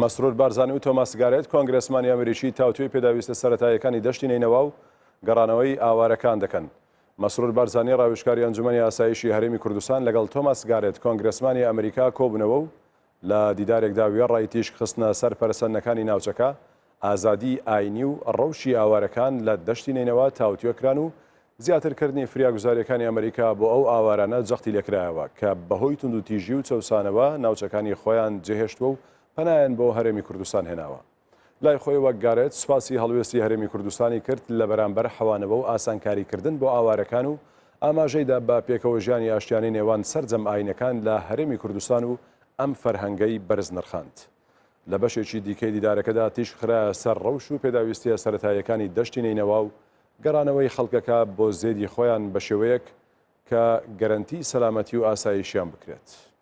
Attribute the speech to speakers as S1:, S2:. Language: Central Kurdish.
S1: مەسرور بارزانی و تۆماس گارێت، کۆنگرێسمانی ئەمریکی تاوتوێی پێداویستە سەرەتاییەکانی دەشتی نەینەوا و گەڕانەوەی ئاوارەکان دەکەن. مەسرور بارزانی ڕاوێژکاری ئەنجومەنی ئاسایشی هەرێمی کوردستان لەگەڵ تۆماس گارێت کۆنگرێسمانی ئەمریکا کۆبوونەوە و لە دیدارێکدا وێڕای تیشک خستنە سەر پەرەسەندنەکانی ناوچەکە، ئازادیی ئاینی و ڕەوشی ئاوارەکان لە دەشتی نەینەوا تاوتوێ کران و زیاتر کردنی فریاگوزارییەکانی ئەمریکا بۆ ئەو ئاوارانە جەختی لێکرایەوە کە بەهۆی توندوتیژی و چەوسانەوە ناوچەکانی خۆیان جێهێشتووە و پەنایان بۆ هەرێمی کوردستان هێناوە. لای خۆیەوە گارێت سوپاسی هەڵوێستی هەرێمی کوردستانی کرد لە بەرامبەر حەوانەوە و ئاسانکاریکردن بۆ ئاوارەکان و ئاماژەیدا بە پێکەوەژیانی ئاشتیانەی نێوان سەرجەم ئاینەکان لە هەرێمی کوردستان و ئەم فەرهەنگەی بەرز نرخاند. لە بەشێکی دیکەی دیدارەکەدا تیشک خرایە سەر ڕەوش و پێداویستییە سەرەتاییەکانی دەشتی نەینەوا و گەڕانەوەی خەڵکەکە بۆ زێدی خۆیان بە شێوەیەک کە گەرەنتی سەلامەتی و ئاسایشیان بکرێت.